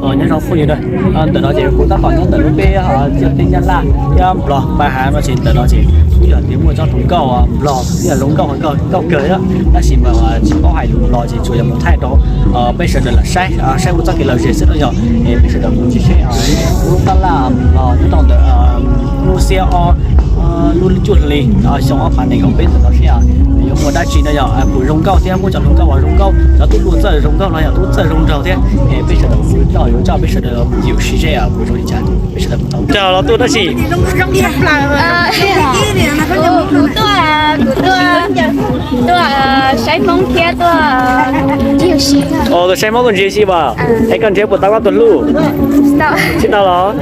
Nyob zoo phooj ywg, ntawm no ces kuv tab tom nyob ntawm lub peb teb Nyab Laj thiab Nplog pab hav no ces ntawm no ces kuj yog tias muaj tsob hluas nkauj Nplog thiab zoo nkauj, nkauj kawg, tab sis mas tsis paub hais lus Nplog ces tsuas yog mus thaij rau peb sawv daws lam saib, saib ua txoj kev lom zem xwb no yog peb sawv daws mus tsis seb lub tab laj Nplog nyob rau ntawm lub xiab ob lub cuaj hli xyoo ob phav nees nkaum peb ntawm no seb yuav muaj dab tsi no yog puas zoo nkauj thiab muaj cov hluas nkauj uas zoo nkauj, cov tub hluas txawj zoo nkauj no yog tub txawj zoo nraug thiab. Peb sawv daws mus coj yuav coj peb sawv daws mus yus sib seb puas zoo li cas, peb sawv daws mus tau. Coj los tuaj dab tsi? Kuv tuaj, kuv tuaj, tuaj saib Hmoob thiab tuaj ntsib ua si. Tuaj saib Hmoob tuaj ntsib ua si as? Es koj nrhiav puas tau koj tus hlub? Tsis tau los?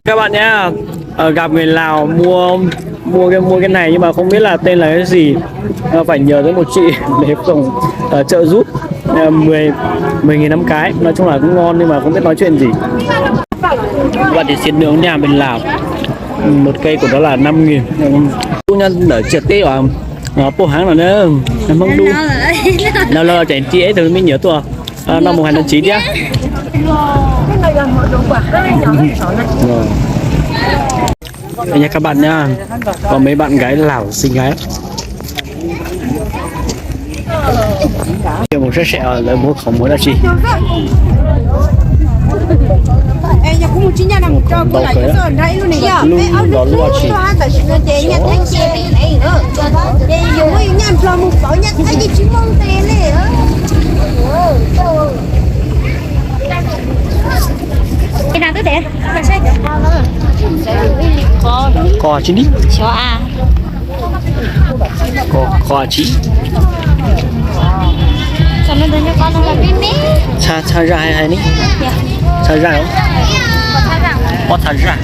Các bạn nhá, ờ, gặp người Lào mua mua cái mua cái này nhưng mà không biết là tên là cái gì. Ờ, phải nhờ tới một chị để cùng, ờ, trợ giúp. Ờ, mười mười nghìn năm cái, nói chung là cũng ngon nhưng mà không biết nói chuyện gì. Các bạn thì xin được nha, bên Lào một cây của nó là năm nghìn. Cũng nhá, đỡ chia tiếp vào. Nó pô háng rồi đó. Em không đu. Nó lo chạy chị ấy từ mới nhớ tua. Ờ, nó một hành động chỉ chứ. Đây nha các bạn nha. Có mấy bạn gái Lào xinh gái. Mus saib seb lawv muab qhov muag dab tsi. Qos tsi ni? Qos, qos tsi? Txha, txha zaj hais, hais ni. Txha zaj os. Pob txha zaj.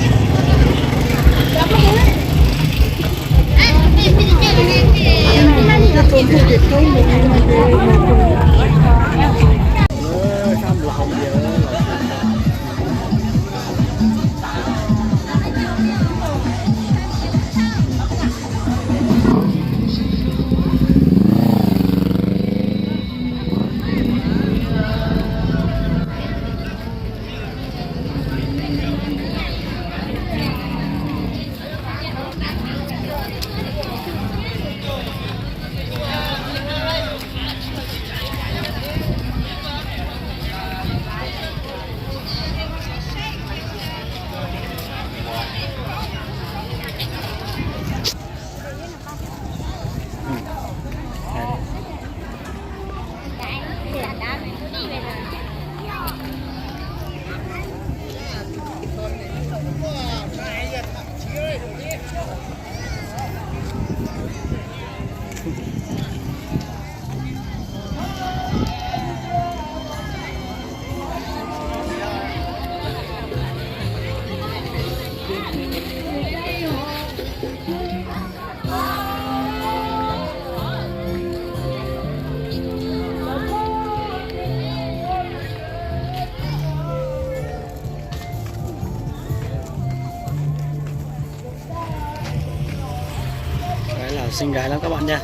Gái Lào xinh gái lắm các bạn nha.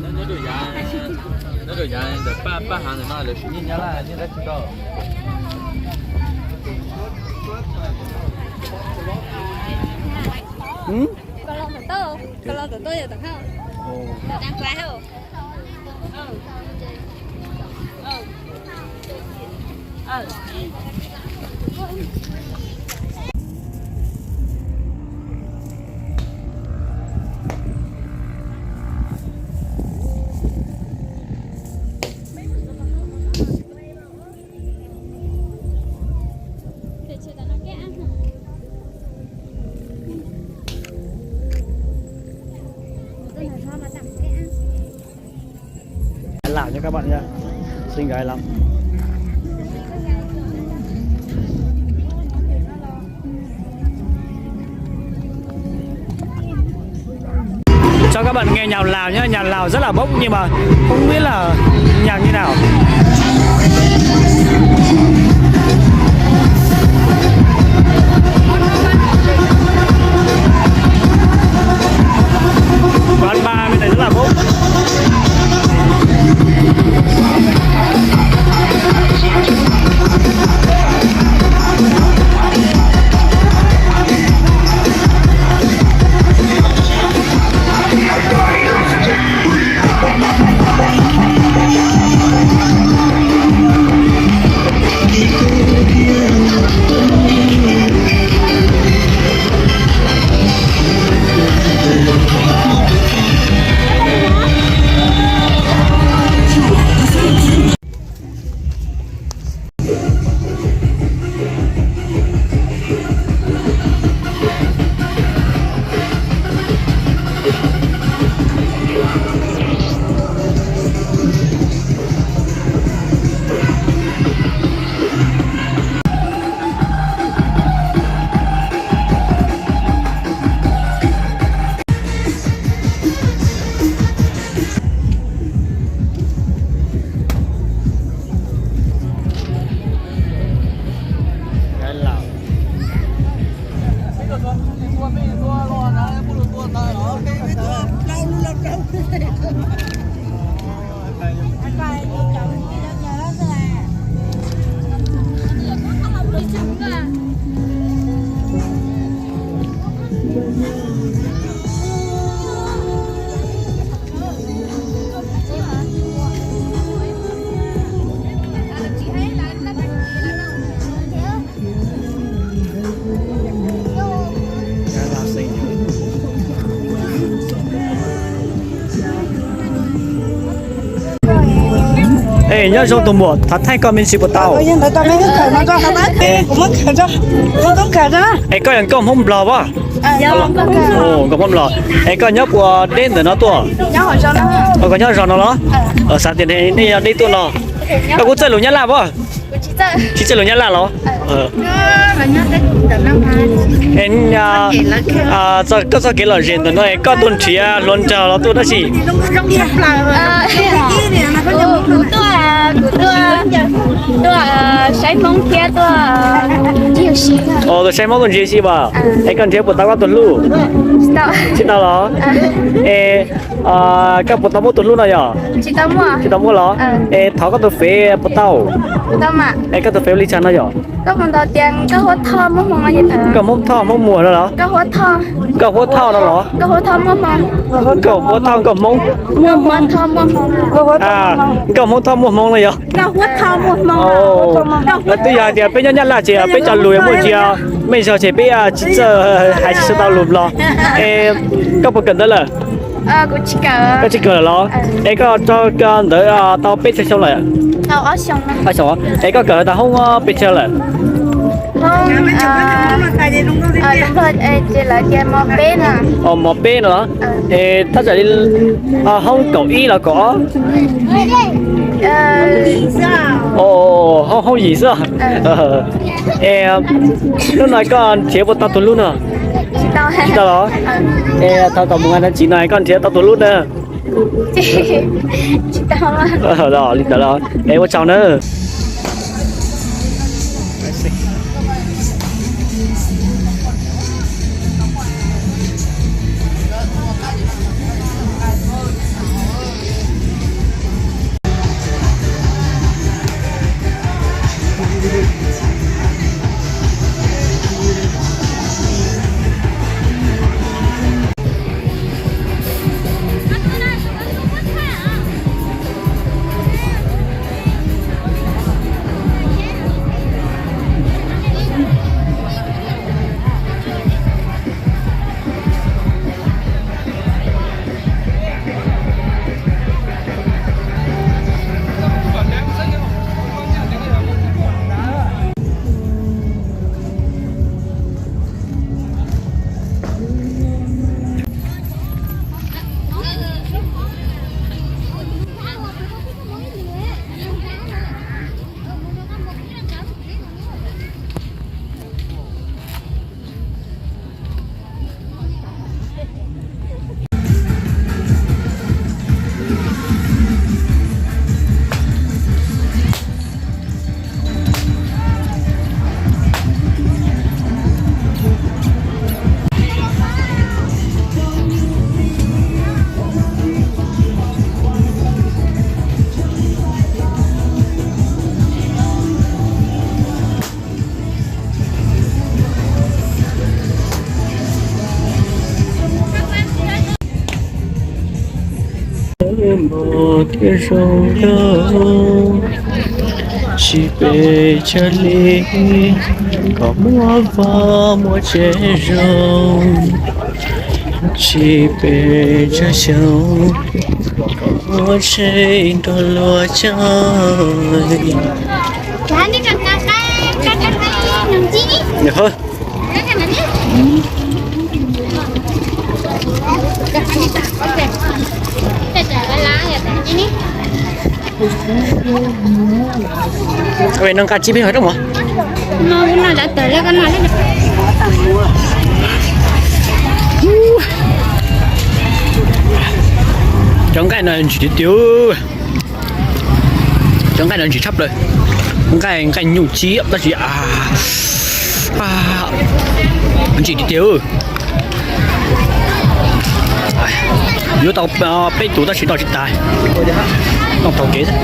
Nyob, nyob rau yav, nyob rau yav ntawm paj, paj hav ntawm no lawv sim nyiaj nyab laj nyiaj dab tsi rau? Làm cho các bạn nha. Xinh gái lắm. Cho các bạn nghe nhạc Lào nhá, nhạc Lào rất là bốc nhưng mà không biết là nhạc như nào. Quán bar bên này rất là bốc. Es nyob zoo tus muam, thov thaij koj me ntsis puas tau? Es koj yog nkauj Hmoob Nplog pab? Nkauj Hmoob Nplog. Es koj nyob puas deb ntawm no tuaj? Koj nyob zos no los? Xav tias nej yog deb tuaj no. Koj kuj txawj lus Nyab Laj pab? Tsis txawj lus Nyab Laj los? Koj txoj kev lom zem ntawm no es koj tuaj nrhiav hluas nraug los tuaj dab tsi? Kuv tuaj, kuv tuaj, tuaj saib Hmoob thiab tuaj ncig ua si. Tuaj saib Hmoob tuaj ncig ua si as? Es koj nrhiav puas tau koj tus hlub? Tsis tau los? Es koj puas tau muaj tus hlub no yog? Tsis tau muaj los? Es thov koj tus fev puas tau? Es koj tus fev ua li cas no yog? Koj Hmoob Thoj Hmoob Muas no los? Koj Huab Thoj no los? Nkauj Huab Thoj nkauj Hmoob. Nkauj Hmoob Thoj muaj Hmoob no yog? Twb yog hais tias peb nyob Nyab Laj ces peb cov lus muaj ntsis mej zog ces peb tsis txawj hais tsis tau lus Nplog. Es koj puas kawm ntawv lawm? Koj tsis kawm lawm los? Es koj tso ntawv tau peb tsawg xyoo lawm? Es koj kawm tau hoob pes tsawg lawm? Mos peb no los? Es thaj tsam li hoob kaum ib los kaum ob? Hoob yim xwb. Es hnub no koj nrhiav puas tau tus hlub no? Tsis tau los? Es thaum koj mus ua dab tsi no koj nrhiav tau tus hlub na? Li ntawd los es ua tsaug na. Zoo nkauj, tsis pes tsawg li, kom muaj vaj muaj tsev zoo, tsis pes tsawg xyoo, kom muaj tsev nrog luag tsev. Noj nqaij tsib peb hov rooj mov. Cov nqaij no ntsim tiag tiag. Cov nqaij no ntsim tshaj plaws. Nqaij, nqaij nyuj tsib tab sis ntsim tiag tiag. Yuav tau peb tus tab sis noj tsis tas. Noj taug kev xwb.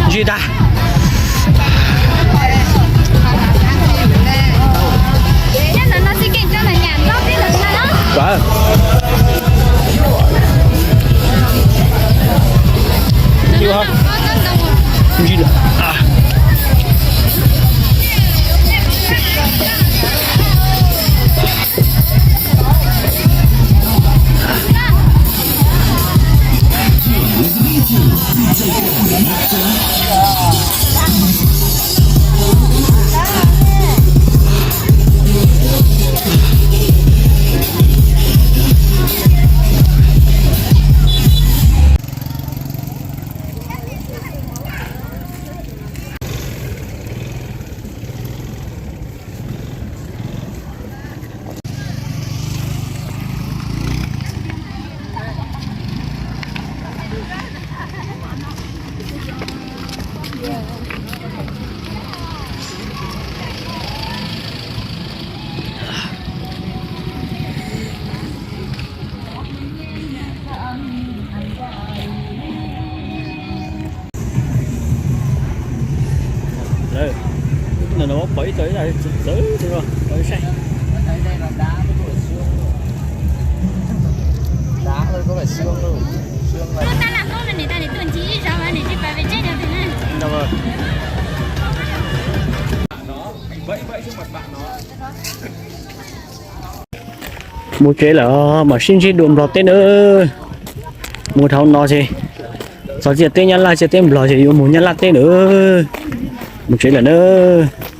Ntsim tas. Lawm, no pom ib tug txawv txawv li no, saib. Mus tsev lawm, mam sib ntsib dua Nplog teb nawb. Mus dhau no ces txog txij teb Nyab Laj, txij teb Nplog ces yuav mus Nyab Laj teb nawb. Mus tsev lawm nawb.